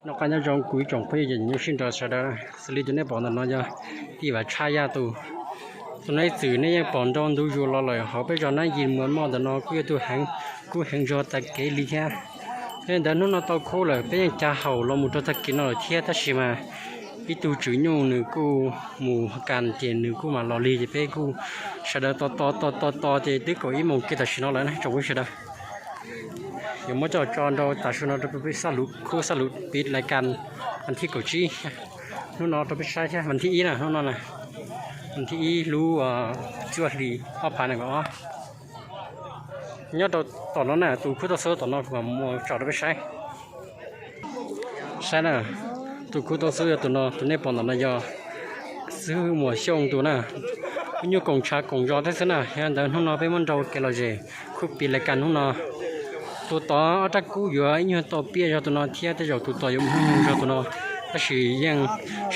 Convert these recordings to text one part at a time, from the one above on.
Noj qab nyob zoo kuv ib tsoom phooj ywg cov nyuj sij nrog sawv daws, xws li tus nej pom ntawm no yog tij Vam Tshaj Yaj tus. Tus no ib txwm nej yeej pom nrau ntu zus los lawm, hauv peb zos Nab Yis Muas Moj ntawm no kuj yog tus heev, kuj heev zog tag kev li thiab. Yog li ntawd hnub no tau khub lawm peb yeej cab haum los mus rau tag kis no lawm thiab, tab sis mas ib tug tswv nyuj nws kuj mus kas ces nws kuj mam los lig ces peb kuj sawv daws tos tos tos tos tos ces twb kaum ib moos kiag tam sim no lawm na tsoom phooj ywg sawv daws. Yuav muab coj tso nrau tav su no rau peb xab luv khub xab luv piv lais kas vas thib kaum tsib hnub no rau peb saib thiab, vas thib ib na hnub no na, vas thib ib lub cuaj hlis ob phav nees nkaum ob. Nyob rau tom no na, tus khub tau xub tom no kuv mam mus tsom rau peb saib. Saib na, tus khub tau xub yog tus no, tus nej pom ntawm no yog Xwb Muas Xyooj tus na. Ib nyuag koom tshav koom zos thiab xwb na, yog ntawd hnub no peb muab nrau kev lom zem khub piv lais kas hnub no. Tus tod ob rab kub yuav ib nyuag tau piaj zog tus no thiab, tej zaum tus tod yuav mus hnub nyoog zog tus no, tab sis yeej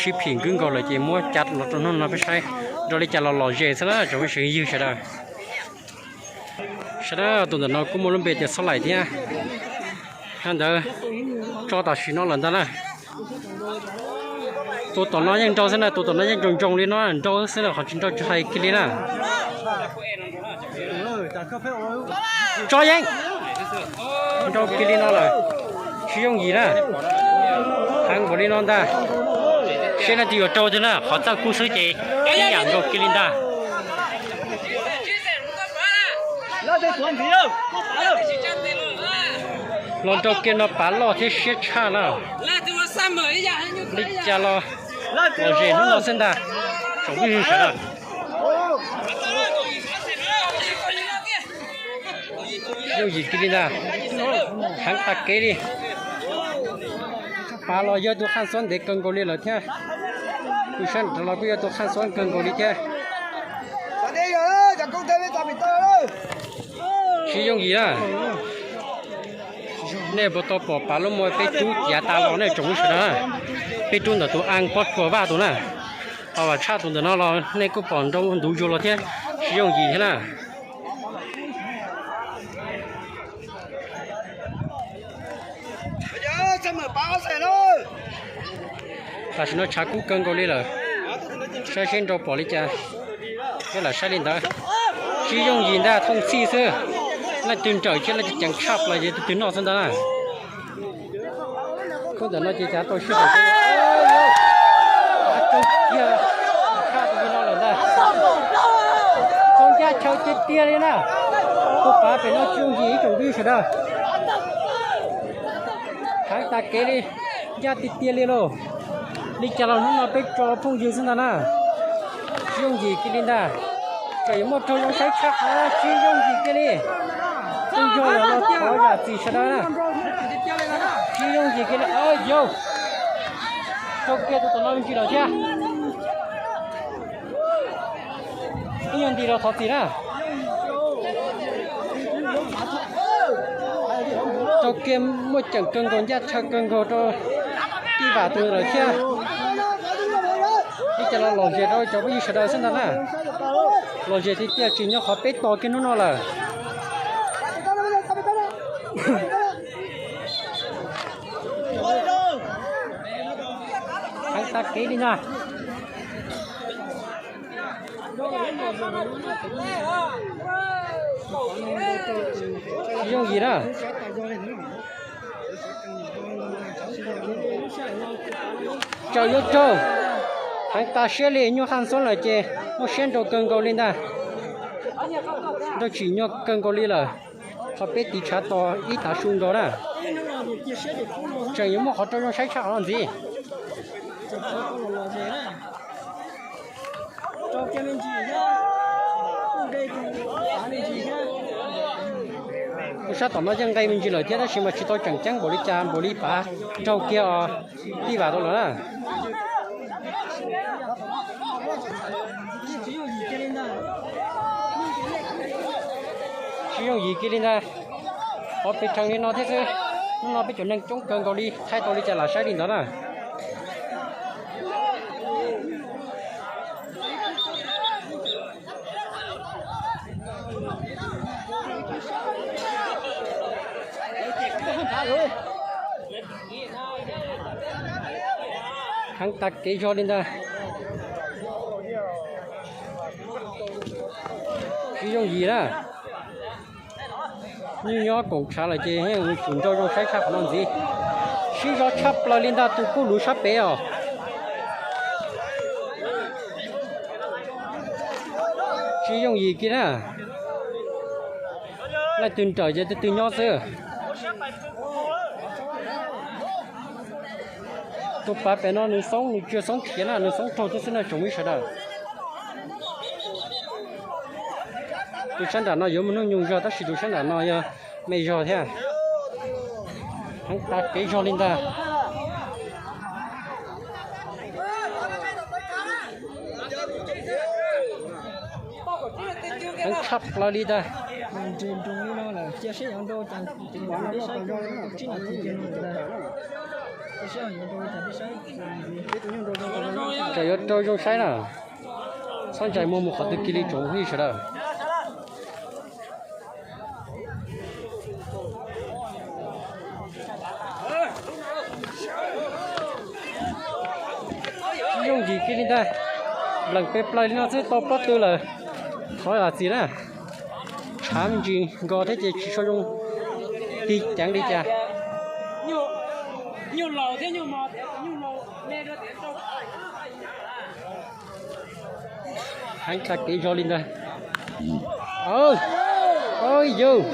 sib phim kawg nkaus lawm ces muab cav los rau hnub no peb saib nrau li cas los lom zem xwb na tsoom phooj ywg sawv daws. Saib na, tus ntawm no kuj muaj lub npe tias Xob Laim thiab. Yog ntawd tso tam sim no lawm ntag na. Tus tom no yeej nrau xwb na, tus tom no yeej nroo nroo li no nrau xwb na, qhov tsis nrau tsis hais kiag li na. Tso yeej nrau kiag li no lawm, tsis yooj yim na. Heev npaum li no ntag, seb leej twg yuav rau twg na, qhov txawj kub xwb ces ib yam nrau kiag li ntag. Los nrau kiag no pav loj thiab siab tshaj na. Li cas los lom zem hnub no xwb ntag, tsoom phooj ywg sawv daws. Yooj yim kiag li ntag, heev tag kev li. Pav los yog tus qhaj xuab ntev kawg nkaus li lawm thiab. Tus sab nraud los kuj yog tus qhaj xuab kawg nkaus li thiab. Tsis yooj yim na. Nej puas tau pom pav lub muag peb rub ciav tas los nej tsoom phooj ywg sawv daws na. Peb rub ntawm tus a pob tsuas vaj tus na. Ho Vam Tshaj tus ntawm no los nej kuj pom nrau ntu zus los thiab, tsis yooj yim thiab na. Tam sim no tshav kub kawg nkaus li lawm, saib seb nrau pom li cas. Peb lam saib li ntawd, tsis yooj yim ntag, thooj txhij xwb. Leej twg nrawm thiab leej twg ceev tshaj plaws ces tus twg noj xwb ntag na. Khub ntawm no ces cav tau sij hawm, cav tau kiag tshaj tus li no lawm ntag. Tau ncaj chaw tiag tiag li na. Tus pav pem no tsis yooj yim ib tsoom phooj ywg sawv daws. Heev tas kev li, ncaj tiag tiag li lauj. Li cas los hnub no peb tso phooj ywg xwb ntag na. Tsis yooj yim kiag li ntag. Tseem yuav muaj raug zoo saib tshaj qhov, tsis yooj yim kiag li. Phooj ywg los los thov zam txim sawv daws na. Tsis yooj yim kiag li, yau. Raug kiag tus tom no me ntsis lawm thiab. Ib nyuag nti los thov txim na. Raug kiag muaj ceem kawg nkaus, ncaj chaw kawg nkaus rau tij Vam tus lawm thiab. Li cas los lom zem rau cov phooj ywg sawv daws xwb ntag na. Lom zem tiag tiag, tsim nyog qhov peb tos kiag hnub no lawm. Heev tag kev li ntag. Tsis yooj yim na. Tsaws yuav raug. Heev tas siab li, nyuaj qhaj xuab lawm ces muaj siab nrau kawg nkaus li ntag. Nrau tsim nyog kawg nkaus li lawm. Qhov peb tiv tshav tos ib tav su nkaus na. Tseem yuav muaj qhov rau zoo saib tshaj qhov no ntxiv. Tus sab tom no yeej nqe me ntsis lawm thiab, tab sis mas tsis tau tseem ceeb npaum li cas npaum li pav raug kiag os. Tij Vam tau lawm na. Tsis yooj yim kiag li ntag. Qhov pes rhees li no thiab xwb. Hnub no peb cov neeg coob kawg nkaus li, thaij tau li cas lam saib li ntawd na. Heev tag kev zog li ntag. Tsis yooj yim na. Nyuj nyob koom tshav lawm ces yeej tsum nrau zoo saib tshaj qhov no ntxiv. Sib zog tshaj plaws li ntag tus kuj luv sab pem os. Tsis yooj yim kiag na. Leej twg nrawm ces tus twg nyob xwb. Tus pav pem no nws xoob, nws tsis xoob khiav na, nws xoob raug tib xwb na tsoom ib sawv daws. Tus sab nram no yuav muaj hnub nyoog zog tab sis tus sab nram no yog me zog thiab. Heev tag kev zog li ntag. Heev tshaj plaws li ntag. Tseem yuav rau zoo saib na. Txhob ntshai, muaj mus qhov twg kiag li tsoom phooj ywg sawv daws. Tsis yooj yim kiag li ntag. Nplees pes plaws li no xwb tau pob tw lawm. Thov zam txim na. Tshav me ntsis nkos thiab ces tsis tshua zoo tig ceev li cas. Heev tag kev zog li ntag. Yog, yog,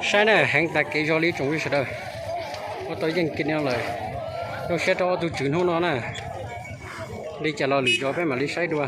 saib na, heev tag kev zog li tsoom phooj ywg sawv daws. Ua tau yeej kiag li no lawm. Zoo siab rau ob tug tswv hnub no na. Li cas los lwm zaus peb mam li saib dua.